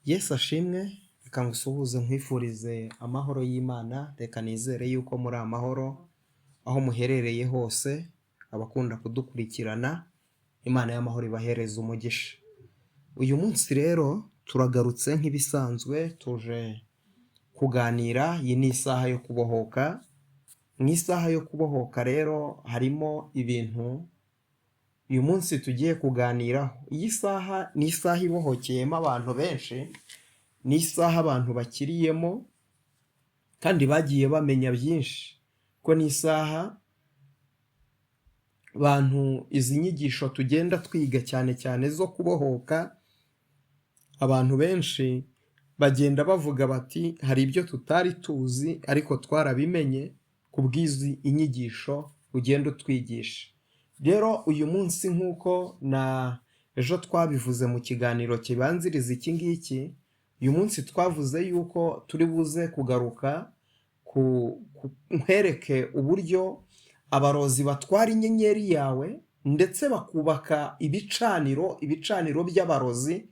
Yesu ashimwe, reka ngusuhuze nkwifurize amahoro y'Imana, reka nizere yuko muri amahoro aho muherereye hose, abakunda kudukurikirana, Imana y'amahoro ibahereze umugisha. Uyu munsi rero turagarutse nk'ibisanzwe, tuje kuganira, iyi ni isaha yo kubohoka, mu isaha yo kubohoka rero harimo ibintu uyu munsi tugiye kuganiraho. Iyi saha ni isaha ibohokeyemo abantu benshi, ni isaha abantu bakiriyemo kandi bagiye bamenya byinshi, ko ni isaha abantu izi nyigisho tugenda twiga cyane cyane zo kubohoka, abantu benshi bagenda bavuga bati hari ibyo tutari tuzi ariko twarabimenye ku bw'izi inyigisho ugenda utwigisha. Rero uyu munsi nk'uko na ejo twabivuze mu kiganiro kibanziriza iki ngiki, uyu munsi twavuze yuko turi buze kugaruka ku nkwereke uburyo abarozi batwara inyenyeri yawe ndetse bakubaka ibicaniro, ibicaniro by'abarozi,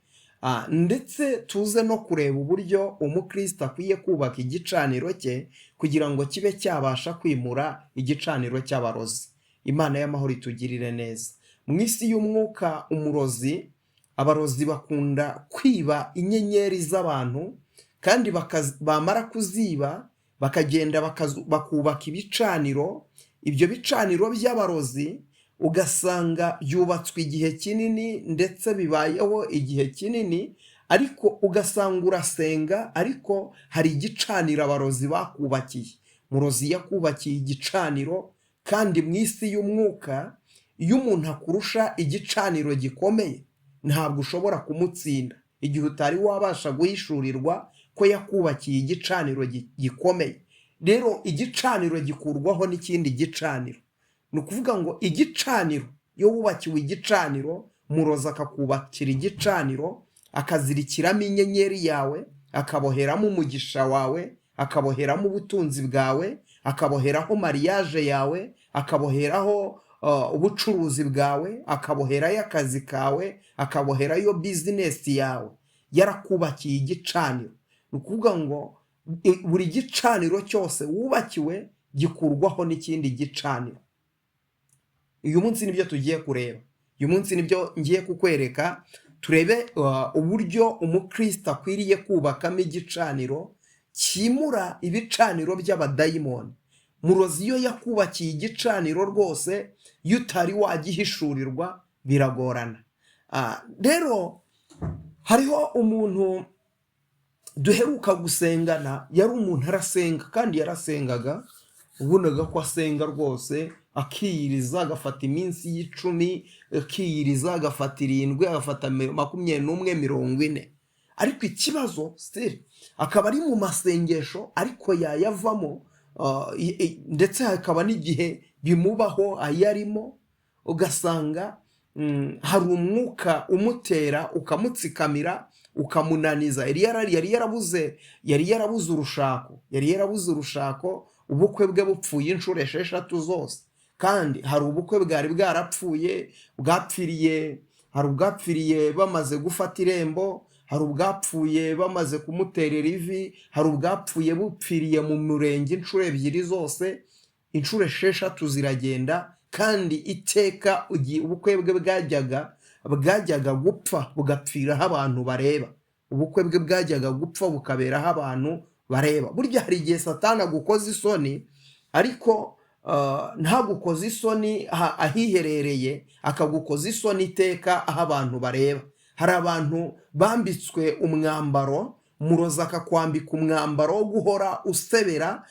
ndetse tuze no kureba uburyo umukristo akwiye kubaka igicaniro cye kugira ngo kibe cyabasha kwimura igicaniro cy'abarozi. Imana y'amahoro itugirire neza. Mu isi y'umwuka umurozi, abarozi bakunda kwiba inyenyeri z'abantu kandi bamara kuziba bakagenda bakubaka ibicaniro, ibyo bicaniro by'abarozi ugasanga byubatswe igihe kinini ndetse bibayeho igihe kinini, ariko ugasanga urasenga ariko hari igicaniro abarozi bakubakiye. Umurozi yakubakiye igicaniro kandi mu isi y'umwuka iyo umuntu akurusha igicaniro gikomeye ntabwo ushobora kumutsinda igihe utari wabasha guhishurirwa ko yakubakiye igicaniro gikomeye. Rero igicaniro gikurwaho n'ikindi gicaniro. Ni ukuvuga ngo igicaniro, iyo wubakiwe igicaniro, murozi akakubakira igicaniro, akazirikiramo inyenyeri yawe, akaboheramo umugisha wawe, akaboheramo ubutunzi bwawe, akaboheraho mariage yawe, akaboheraho ubucuruzi bwawe, akaboherayo akazi kawe, akaboherayo business yawe, yarakubakiye igicaniro. Ni ukuvuga ngo buri gicaniro cyose wubakiwe gikurwaho n'ikindi gicaniro. Uyu munsi nibyo tugiye kureba, uyu munsi nibyo ngiye kukwereka, turebe uburyo umukristo akwiriye kubakamo igicaniro cyimura ibicaniro by'abadayimoni. Murozi iyo yakubakiye igicaniro rwose, iyo utari wagihishurirwa biragorana. Rero hariho umuntu duheruka gusengana, yari umuntu arasenga kandi yarasengaga, ubonaga ko asenga rwose, akiyiriza agafata iminsi y'icumi, akiyiriza agafata 7, agafata 21, 40. Ariko ikibazo still akaba ari mu masengesho ariko yayavamo, ndetse hakaba n'igihe bimubaho ayarimo, ugasanga hari umwuka umutera ukamutsikamira ukamunaniza. Yari yarabuze urushako, yari yarabuze urushako, ubukwe bwe bupfuye inshuro 6 zose. Kandi hari ubukwe bwari bwarapfuye, bwapfiriye, hari ubwapfiriye bamaze gufata irembo, hari ubwapfuye bamaze kumuterera ivi, hari ubwapfuye bupfiriye mu murenge inshuro 2 zose, inshuro 6 ziragenda. Kandi iteka ubukwe bwe bwajyaga gupfa bugapfiraho abantu bareba, ubukwe bwe bwajyaga gupfa bukaberaho abantu bareba. Burya hari igihe Satani agukoza isoni, ariko ntagukoze isoni ahiherereye, akagukoza isoni iteka aho abantu bareba. Hari abantu bambitswe umwambaro, murozi akakwambika umwambaro wo guhora usebera,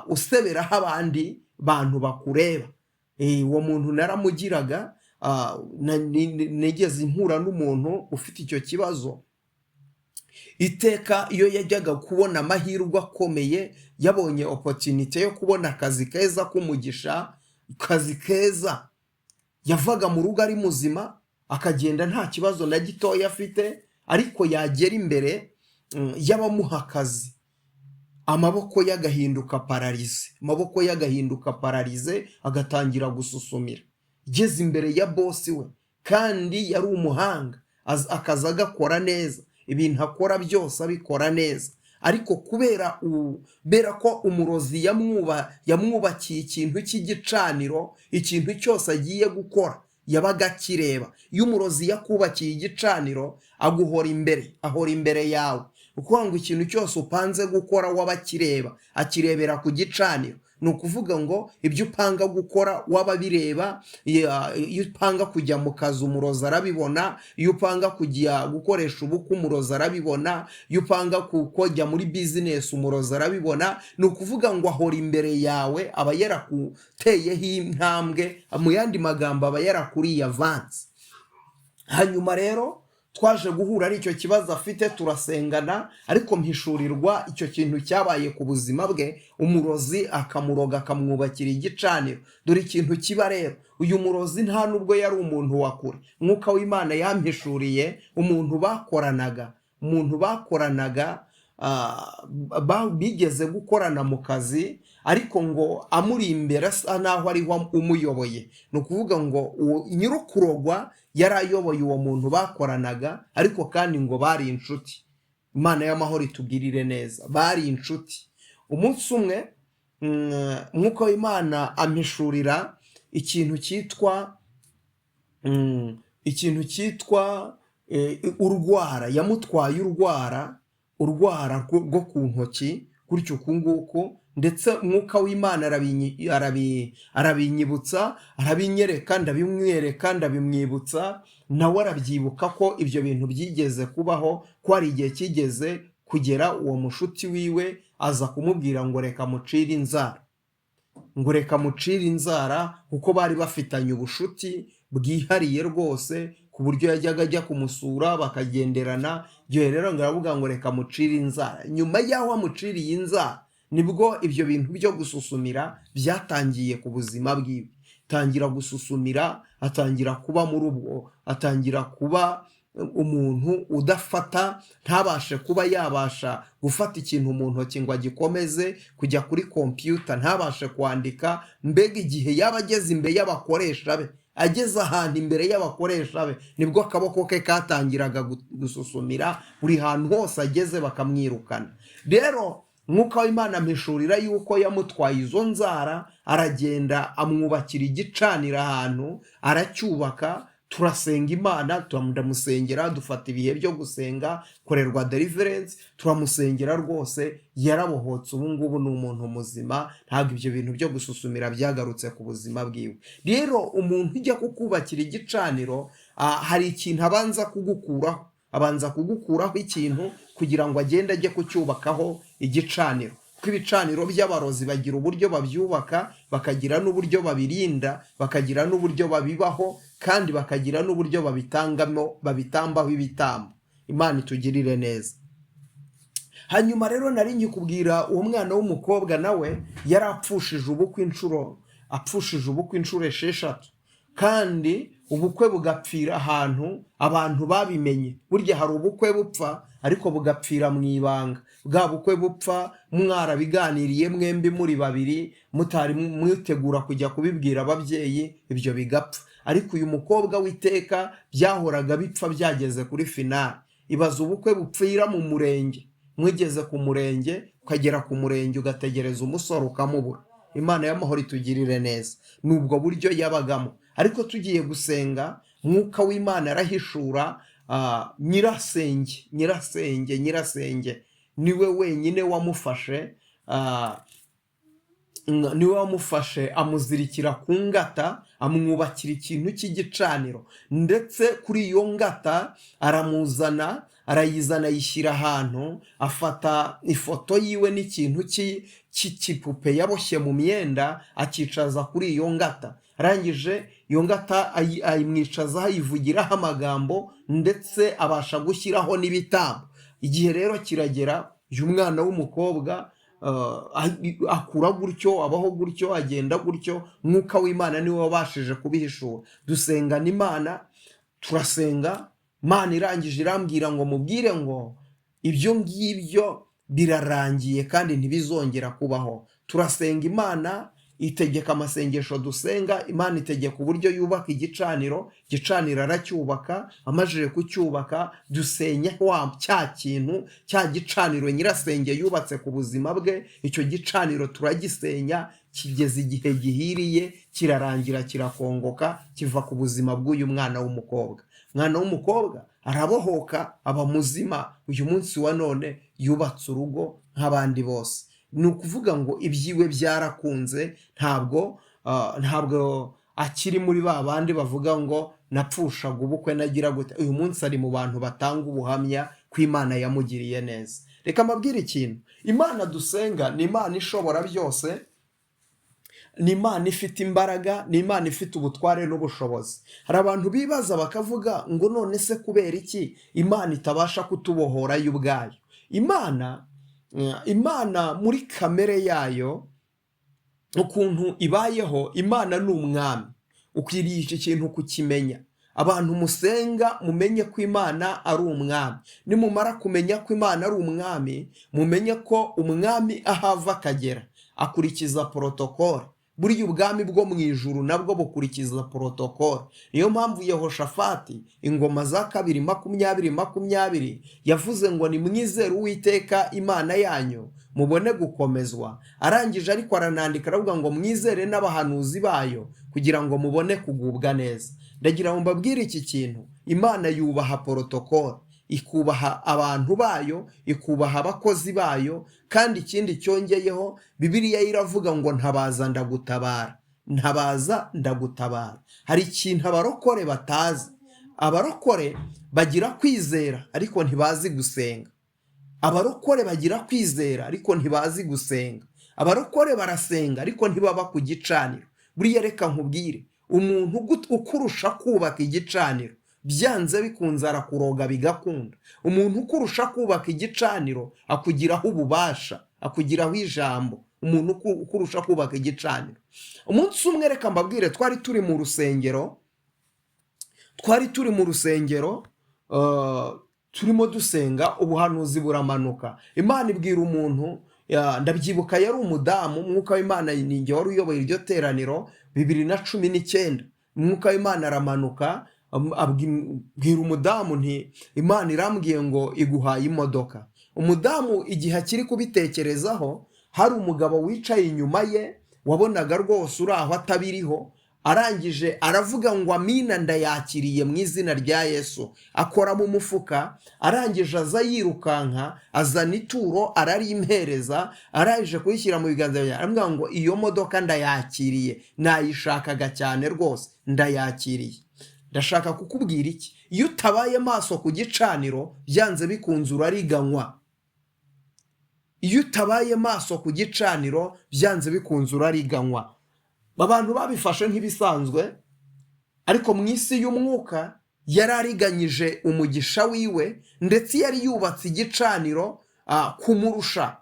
useberaho abandi bantu bakureba. Uwo muntu naramugiraga, nigeze mpura n'umuntu ufite icyo kibazo. Iteka iyo yajyaga kubona amahirwe akomeye, yabonye opportunité yo kubona akazi keza k'umugisha, akazi keza, yavaga mu rugo ari muzima, akagenda nta kibazo na gitoya afite, ariko yagera imbere y'abamuha akazi, amaboko ye agahinduka paralysé, amaboko ye agahinduka paralysé, agatangira gususumira. Igeze imbere ya boss we, kandi yari umuhanga, akazi agakora neza. ibintu akora byose abikora neza. Ariko kubera ko umurozi yamwubakiye ikintu cy'igicaniro, ikintu cyose agiye gukora yabaga akireba. Iyo umurozi yakubakiye igicaniro aguhora imbere, ahora imbere yawe. Ukuvuga ngo ikintu cyose upanze gukora waba akireba, akirebera ku gicaniro. Ni ukuvuga ngo ibyo upanga gukora waba abireba. Iyo upanga kujya mu kazi umurozi arabibona, iyo upanga kujya gukoresha ubukwe umurozi arabibona, iyo upanga kujya muri bizinesi umurozi arabibona. Ni ukuvuga ngo ahora imbere yawe, aba yarakuteyeho intambwe, mu yandi magambo aba yarakuriye avansi. Hanyuma rero twaje guhura ari icyo kibazo afite, turasengana, ariko mpishurirwa icyo kintu cyabaye ku buzima bwe, umurozi akamuroga akamwubakira igicaniro. Dore ikintu kiba rero, uyu murozi nta nubwo yari umuntu wa kure. Mwuka w'Imana yampishuriye umuntu bakoranaga, bigeze gukorana mu kazi, ariko ngo amuri imbere asa naho ariho umuyoboye. Ni ukuvuga ngo nyir'ukurogwa yari ayoboye uwo muntu bakoranaga, ariko kandi ngo bari inshuti. Imana y'amahoro itugirire neza, bari inshuti. Umunsi umwe Mwuka w'Imana ampishurira ikintu cyitwa urwara. Yamutwaye urwara rwo ku ntoki gutyo uku nguku, ndetse Mwuka w'Imana arabinyibutsa, arabinyereka, ndabimwereka, ndabimwibutsa, nawe arabyibuka ko ibyo bintu byigeze kubaho, ko hari igihe kigeze kugera uwo mushuti wiwe aza kumubwira ngo reka mucire inzara, ngo reka mucire inzara, kuko bari bafitanye ubushuti bwihariye rwose, ku buryo yajyaga ajya kumusura bakagenderana. Igihe rero ngo aravuga ngo reka mucire inzara. Nyuma y'aho amuciriye inzara nibwo ibyo bintu byo gususumira byatangiye ku buzima bwiwe. Atangira gususumira, atangira kuba muri ubwo, atangira kuba umuntu udafata, ntabashe kuba yabasha gufata ikintu mu ntoki ngo agikomeze, kujya kuri kompiyuta ntabashe kwandika. Mbega igihe yaba ageze imbere y'abakoresha be, ageze ahantu imbere y'abakoresha be, nibwo akaboko ke katangiraga gususumira, buri hantu hose ageze bakamwirukana. Rero Mwuka w'Imana ampishurira yuko yamutwaye izo nzara, aragenda amwubakira igicaniro ahantu, aracyubaka. Turasenga Imana, ndamusengera, dufata ibihe byo gusenga, korerwa deliverance, turamusengera rwose yarabohotse. Ubu ngubu ni umuntu muzima, ntabwo ibyo bintu byo gususumira byagarutse ku buzima bwiwe. Rero umuntu ujya kukubakira igicaniro, hari ikintu abanza kugukuraho, abanza kugukuraho ikintu kugira ngo agende ajye kucyubakaho igicaniro. Kuko ibicaniro by'abarozi bagira uburyo babyubaka, bakagira n'uburyo babirinda, bakagira n'uburyo babibaho, kandi bakagira n'uburyo babitangamo, babitambaho ibitambo. Imana itugirire neza. Hanyuma rero nari nkikubwira uwo mwana w'umukobwa nawe yari apfushije ubukwe inshuro, apfushije ubukwe inshuro 6, kandi ubukwe bugapfira ahantu abantu babimenye. Burya hari ubukwe bupfa ariko bugapfira mu ibanga. Bwa bukwe bupfa mwarabiganiriye mwembi muri babiri, mutari mwitegura kujya kubibwira ababyeyi, ibyo bigapfa. Ariko uyu mukobwa w'iteka byahoraga bipfa byageze kuri finale. Ibaza ubukwe bupfira mu murenge, mwigeze ku murenge, ukagera ku murenge ugategereza umusore ukamubura. Imana y'amahoro itugirire neza. Ni ubwo buryo yabagamo. Ariko tugiye gusenga, Mwuka w'Imana arahishura, nyirasenge niwe wenyine wamufashe, niwe wamufashe amuzirikira ku ngata, amwubakira ikintu cy'igicaniro, ndetse kuri iyo ngata aramuzana, arayizana ayishyira ahantu, afata ifoto yiwe n'ikintu cy'ikipupe yaboshye mu myenda, akicaza kuri iyo ngata. Arangije iyo ngata ayimwicazaho, ayivugiraho amagambo, ndetse abasha gushyiraho n'ibitambo. Igihe rero kiragera, uyu mwana w'umukobwa akura gutyo, abaho gutyo, agenda gutyo. Mwuka w'Imana niwe wabashije kubihishura. Dusengana Imana, turasenga Imana, irangije irambwira ngo mubwire ngo ibyo ngibyo birarangiye kandi ntibizongera kubaho. Turasenga Imana itegeka amasengesho dusenga, Imana itegeka uburyo yubaka igicaniro, igicaniro aracyubaka, amajije kucyubaka dusenya wa cya kintu, cya gicaniro nyirasenge yubatse ku buzima bwe, icyo gicaniro turagisenya, kigeze igihe gihiriye, kirarangira, kirakongoka, kiva ku buzima bw'uyu mwana w'umukobwa. Umwana w'umukobwa arabohoka, aba muzima, uyu munsi wa none yubatse urugo nk'abandi bose. Ni ukuvuga ngo ibyiwe byarakunze, ntabwo akiri muri ba bandi bavuga ngo napfushaga ubukwe nagira gute. Uyu munsi ari mu bantu batanga ubuhamya ko Imana yamugiriye neza. Reka mbabwire ikintu, Imana dusenga ni Imana ishobora byose, ni Imana ifite imbaraga, ni Imana ifite ubutware n'ubushobozi. Hari abantu bibaza bakavuga ngo none se kubera iki Imana itabasha kutubohora yo ubwayo? Imana muri kamere yayo ukuntu ibayeho, Imana ni umwami. Ukwiriye iki kintu kukimenya. Abantu musenga mumenye ko Imana ari umwami. Nimumara kumenya ko Imana ari umwami, mumenye ko umwami ahava akagera akurikiza protokole. Buriya ubwami bwo mu ijuru nabwo bukurikiza protokole. Niyo mpamvu Yehoshafati ingoma za kabiri 20:20 yavuze ngo nimwizere Uwiteka Imana yanyu mubone gukomezwa. Arangije ariko aranandika aravuga ngo mwizere n'abahanuzi bayo kugira ngo mubone kugubwa neza. Ndagira ngo mbabwire iki kintu, Imana yubaha protokole, ikubaha abantu bayo, ikubaha abakozi bayo, kandi ikindi cyongeyeho Bibiliya iravuga ngo ntabaza ndagutabara, ntabaza ndagutabara. Hari ikintu abarokore batazi. Abarokore bagira kwizera ariko ntibazi gusenga. Abarokore bagira kwizera ariko ntibazi gusenga. Abarokore barasenga ariko ntibaba ku gicaniro. Buriya reka nkubwire, umuntu ukurusha kubaka igicaniro byanze bikunze arakuroga bigakunda. Umuntu ukurusha kubaka igicaniro akugiraho ububasha, akugiraho ijambo. Umuntu ukurusha kubaka igicaniro. Umunsi umwe reka mbabwire, twari turi mu rusengero, twari turi mu rusengero, turimo dusenga, ubuhanuzi buramanuka. Imana ibwira umuntu, ndabyibuka yari umudamu, umwuka w'Imana ni njye wari uyoboye iryo teraniro 2019. Umwuka w'Imana aramanuka, abwira umudamu nti Imana irambwiye ngo iguhaye imodoka. Umudamu igihe akiri kubitekerezaho, hari umugabo wicaye inyuma ye wabonaga rwose uri aho atabiriho, arangije aravuga ngo amina ndayakiriye mu izina rya Yesu. Akora mu mufuka, arangije aza yirukanka, azana ituro ararimpereza, arangije kuyishyira mu biganza byanjye, aramubwira ngo iyo modoka ndayakiriye, nayishakaga cyane rwose, ndayakiriye. Ndashaka kukubwira iki, iyo utabaye maso ku gicaniro byanze bikunze urariganywa. Iyo utabaye maso ku gicaniro byanze bikunze urariganywa. Abantu babifashe nk'ibisanzwe, ariko mu isi y'umwuka yari ariganyije umugisha wiwe, ndetse yari yubatse igicaniro kumurusha.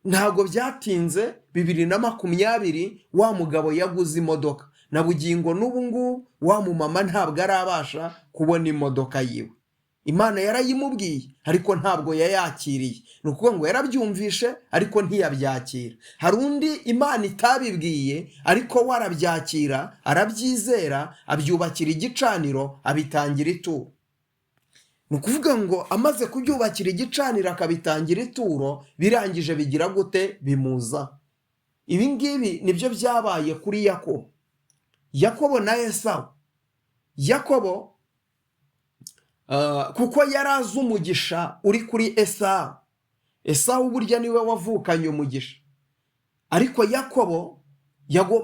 Ntabwo byatinze 2020 wa mugabo yaguze imodoka, na bugingo n'ubu ngubu wa mumama ntabwo arabasha kubona imodoka yiwe. Imana yarayimubwiye ariko ntabwo yayakiriye. Ni ukuvuga ngo yarabyumvishe ariko ntiyabyakira. Hari undi Imana itabibwiye ariko we arabyakira, arabyizera, abyubakira igicaniro, abitangira ituro. Ni ukuvuga ngo amaze kubyubakira igicaniro akabitangira ituro, birangije bigira gute? Bimuza. Ibi ngibi nibyo byabaye kuri Yakobo. Yakobo na Esawu. Yakobo kuko yari azi umugisha uri kuri Esawu. Esawu burya niwe wavukanye umugisha, ariko Yakobo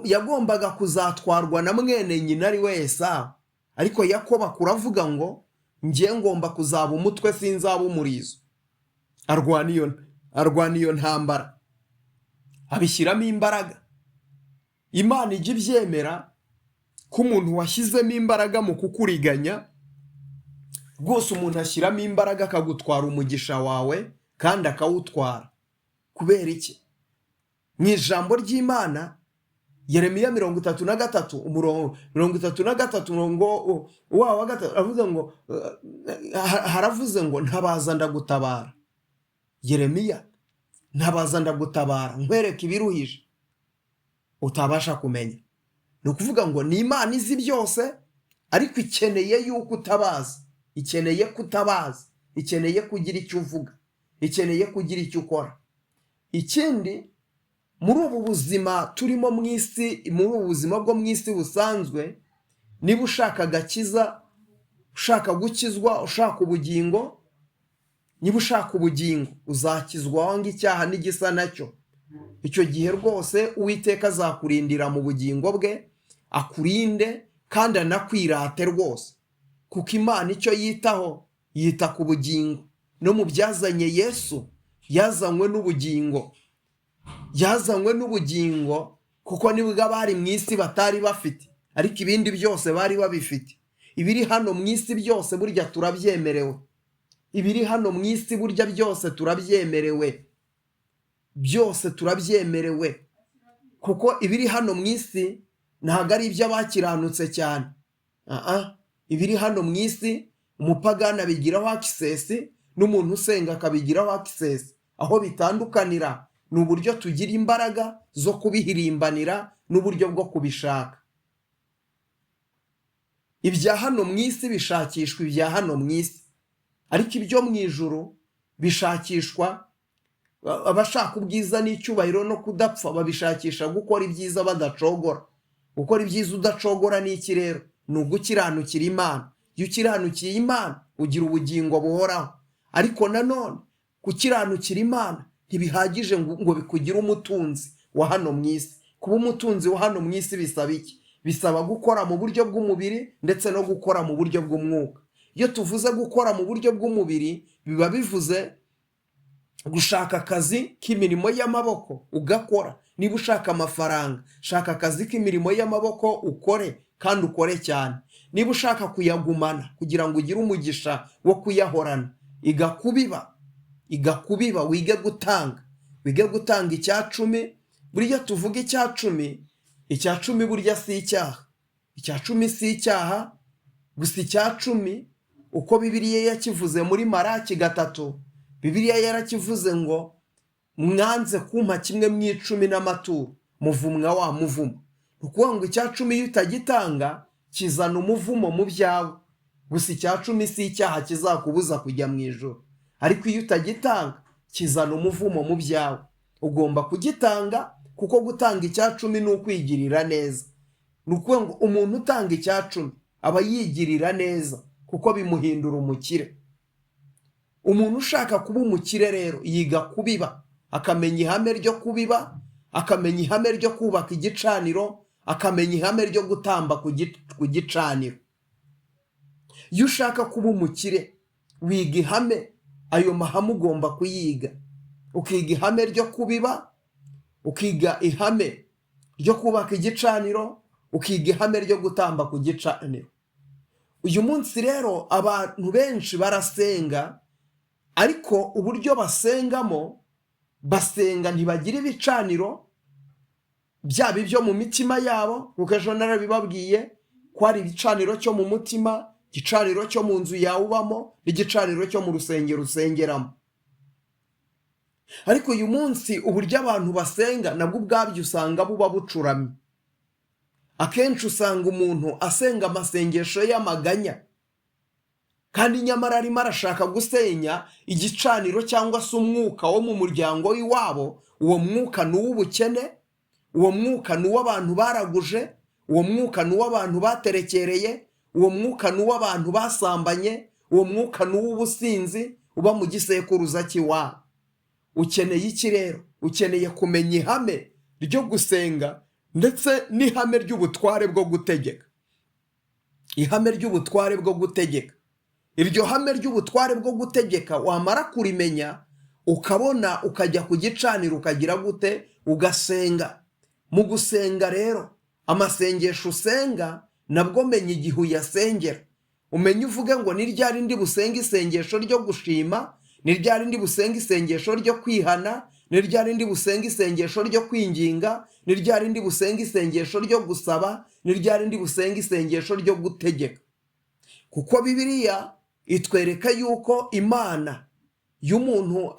yagombaga kuzatwarwa na mwene nyina ari we Esawu. Ariko Yakobo akura avuga ngo njye ngomba kuzaba umutwe sinzaba umurizo. Arwana iyo ntambara, abishyiramo imbaraga. Imana ijya ibyemera ko umuntu washyizemo imbaraga mu kukuriganya, rwose umuntu ashyiramo imbaraga akagutwara umugisha wawe kandi akawutwara. Kubera iki? Mu ijambo ry'Imana Yeremiya 33 umurongo 33 umurongo wawo wa gatatu aravuze ngo, haravuze ngo ntabaza ndagutabara. Yeremiya, ntabaza ndagutabara, nkwereke ibiruhije. utabasha kumenya. Ni ukuvuga ngo ni Imana izi byose, ariko ikeneye yuko utabaza, ikeneye kutabaza, ikeneye kugira icyo uvuga, ikeneye kugira icyo ukora. Ikindi, muri ubu buzima turimo mu isi, muri ubu buzima bwo mu isi busanzwe, niba ushaka agakiza, ushaka gukizwa, ushaka ubugingo, niba ushaka ubugingo uzakizwa wanga icyaha n'igisa nacyo. Icyo gihe rwose Uwiteka azakurindira mu bugingo bwe, akurinde kandi anakwirate rwose, kuko Imana icyo yitaho yita ku bugingo. No mu byazanye Yesu yazanywe n'ubugingo, yazanywe n'ubugingo, kuko nibwo abari mu isi batari bafite, ariko ibindi byose bari babifite. Ibiri hano mu isi byose burya turabyemerewe, ibiri hano mu isi burya byose turabyemerewe, byose turabyemerewe, kuko ibiri hano mu isi ntabwo ari iby'abakiranutse cyane. Ibiri hano mu isi umupagani abigiraho access, n'umuntu usenga akabigiraho access. Aho bitandukanira ni uburyo tugira imbaraga zo kubihirimbanira n'uburyo bwo kubishaka. Ibya hano mu isi bishakishwa ibya hano mu isi, ariko ibyo mu ijuru bishakishwa abashaka ubwiza n'icyubahiro no kudapfa, babishakisha gukora ibyiza badacogora. Gukora ibyiza udacogora ni iki rero? Ni ugukiranukira Imana. Iyo ukiranukiye Imana ugira ubugingo buhoraho. Ariko nanone gukiranukira Imana ntibihagije ngo bikugire umutunzi wa hano mu isi. Kuba umutunzi wa hano mu isi bisaba iki? Bisaba gukora mu buryo bw'umubiri ndetse no gukora mu buryo bw'umwuka. Iyo tuvuze gukora mu buryo bw'umubiri, biba bivuze gushaka akazi k'imirimo y'amaboko ugakora. Niba ushaka amafaranga, shaka akazi k'imirimo y'amaboko ukore, kandi ukore cyane. Niba ushaka kuyagumana kugira ngo ugire umugisha wo kuyahorana, iga kubiba, iga kubiba, wige gutanga, wige gutanga 10. Burya tuvuga 10, 10 burya si icyaha, 10 si icyaha. Gusa 10 uko Bibiliya yakivuze muri Maraki 3, Bibiliya yarakivuze ngo mwanze kumpa 1/10 n'amaturo, muvumwa wa muvumo. Ni ukuvuga ngo 10 iyo utagitanga kizana umuvumo mu byawe. Gusa 10 si icyaha kizakubuza kujya mu ijuru, ariko iyo utagitanga kizana umuvumo mu byawe. Ugomba kugitanga, kuko gutanga 10 ni ukwigirira neza. Ni ukuvuga ngo umuntu utanga 10 aba yigirira neza, kuko bimuhindura umukire. Umuntu ushaka kuba umukire rero yiga kubiba, akamenya ihame ryo kubiba, akamenya ihame ryo kubaka igicaniro, akamenya ihame ryo gutamba ku gicaniro. Iyo ushaka kuba umukire wiga ihame, ayo mahame ugomba kuyiga. Ukiga ihame ryo kubiba, ukiga ihame ryo kubaka igicaniro, ukiga ihame ryo gutamba ku gicaniro. Uyu munsi rero abantu benshi barasenga, ariko uburyo basengamo, basenga ntibagira ibicaniro, byaba ibyo mu mitima yabo, kuko ejo narabibabwiye ko hari igicaniro cyo mu mutima, igicaniro cyo mu nzu yawe ubamo, n'igicaniro cyo mu rusengero usengeramo. Ariko uyu munsi uburyo abantu basenga nabwo ubwabyo usanga buba bucuramye. Akenshi usanga umuntu asenga amasengesho y'amaganya, kandi nyamara arimo arashaka gusenya igicaniro cyangwa se umwuka wo mu muryango w'iwabo. Uwo mwuka ni uw'ubukene, uwo mwuka ni uw'abantu baraguje, uwo mwuka ni uw'abantu baterekereye, uwo mwuka ni uw'abantu basambanye, uwo mwuka ni uw'ubusinzi uba mu gisekuruza cy'iwabo. Ukeneye iki rero? Ukeneye kumenya ihame ryo gusenga ndetse n'ihame ry'ubutware bwo gutegeka. Ihame ry'ubutware bwo gutegeka. Iryo hame ry'ubutware bwo gutegeka wamara kurimenya, ukabona ukajya ku gicaniro, ukagira gute? Ugasenga. Mu gusenga rero, amasengesho usenga nabwo menya igihe uyasengera. Umenye uvuge ngo ni ryari ndi busenge isengesho ryo gushima, ni ryari ndi busenge isengesho ryo kwihana, ni ryari ndi busenge isengesho ryo kwinginga, ni ryari ndi busenge isengesho ryo gusaba, ni ryari ndi busenge isengesho ryo gutegeka. Kuko Bibiliya itwereka yuko Imana y'umuntu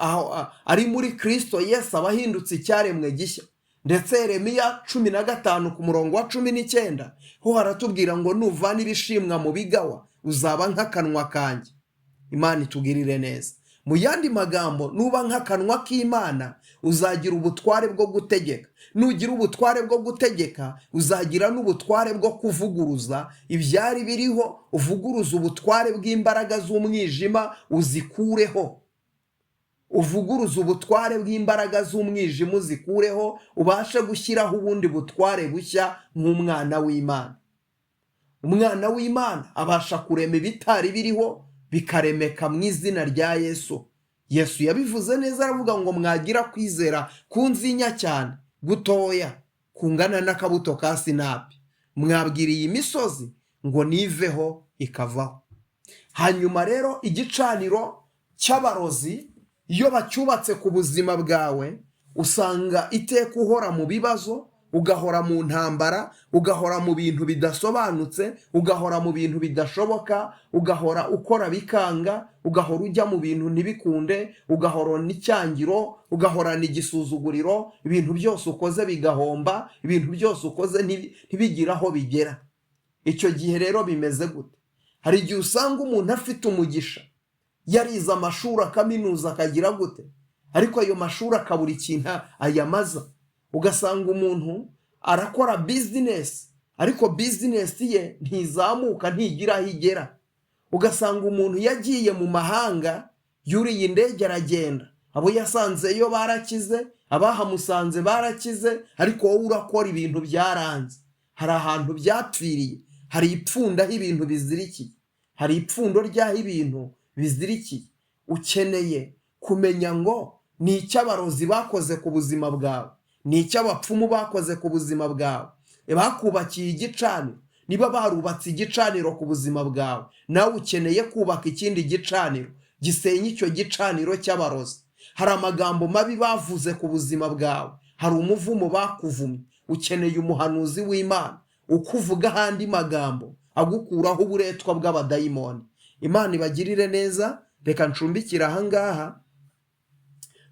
ari muri Kristo Yesu aba ahindutse icyaremwe gishya. Ndetse Yeremiya 15 ku murongo wa 19 ho haratubwira ngo nuvana ibishimwa mu bigawa uzaba nk'akanwa kanjye. Imana itugirire neza. Mu yandi magambo, nuba nk'akanwa k'Imana uzagira ubutware bwo gutegeka. Nugira ubutware bwo gutegeka, uzagira n'ubutware bwo kuvuguruza ibyari biriho, uvuguruza ubutware bw'imbaraga z'umwijima uzikureho, uvuguruza ubutware bw'imbaraga z'umwijima uzikureho, ubashe gushyiraho ubundi butware bushya nk'umwana w'Imana. Umwana w'Imana abasha kurema ibitari biriho bikaremeka mu izina rya Yesu. Yesu yabivuze neza, aravuga ngo mwagira kwizera kunzinya cyane gutoya kungana n'akabuto ka sinapi, mwabwiriye imisozi ngo niveho ikavaho. Hanyuma rero igicaniro cy'abarozi iyo bacyubatse ku buzima bwawe, usanga iteka uhora mu bibazo, ugahora mu ntambara, ugahora mu bintu bidasobanutse, ugahora mu bintu bidashoboka, ugahora ukora bikanga, ugahora ujya mu bintu ntibikunde, ugahorana icyangiro, ugahorana igisuzuguriro, ibintu byose ukoze bigahomba, ibintu byose ukoze ntibigire aho bigera. Icyo gihe rero bimeze gute? Hari igihe usanga umuntu afite umugisha, yarize amashuri akaminuza akagira gute, ariko ayo mashuri akabura ikintu ayamaza. Ugasanga umuntu arakora bizinesi, ariko bizinesi ye ntizamuka, ntigira aho igera. Ugasanga umuntu yagiye mu mahanga, yuriye indege aragenda, abo yasanzeyo barakize, abahamusanze barakize, ariko wowe urakora ibintu byaranze. Hari ahantu byapfiriye, hari ipfundo aho ibintu bizirikiye, hari ipfundo ry'aho ibintu bizirikiye. Ukeneye kumenya ngo ni icyo abarozi bakoze ku buzima bwawe, ni icyo abapfumu bakoze ku buzima bwawe, bakubakiye igicaniro. Niba barubatse igicaniro ku buzima bwawe, nawe ukeneye kubaka ikindi gicaniro gisenya icyo gicaniro cy'abarozi. Hari amagambo mabi bavuze ku buzima bwawe, hari umuvumo bakuvumye, ukeneye umuhanuzi w'Imana ukuvugaho andi magambo agukuraho uburetwa bw'abadayimoni. Imana ibagirire neza. Reka ncumbikire ahangaha,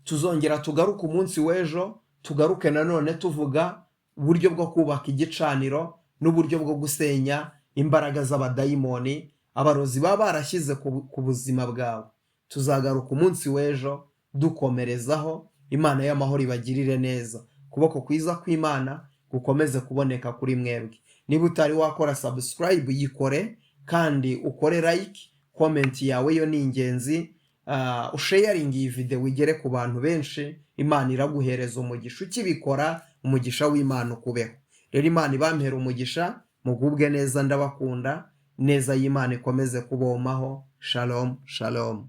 tuzongera tugaruke umunsi w'ejo, tugaruke nanone tuvuga uburyo bwo kubaka igicaniro n'uburyo bwo gusenya imbaraga z'abadayimoni abarozi baba barashyize ku buzima bwawe. Tuzagaruka umunsi w'ejo dukomerezaho. Imana y'amahoro ibagirire neza. Ukuboko kwiza kw'Imana gukomeze kuboneka kuri mwebwe. Niba utari wakora subscribe, yikore, kandi ukore like, comment yawe yo ni ingenzi. Usharinga iyi video igere ku bantu benshi. Imana iraguhereza umugisha ukibikora, umugisha w'Imana ukubeho. Rero Imana ibampera umugisha, mugubwe neza, ndabakunda. Neza y'Imana ikomeze kubomaho. Shalom, shalom.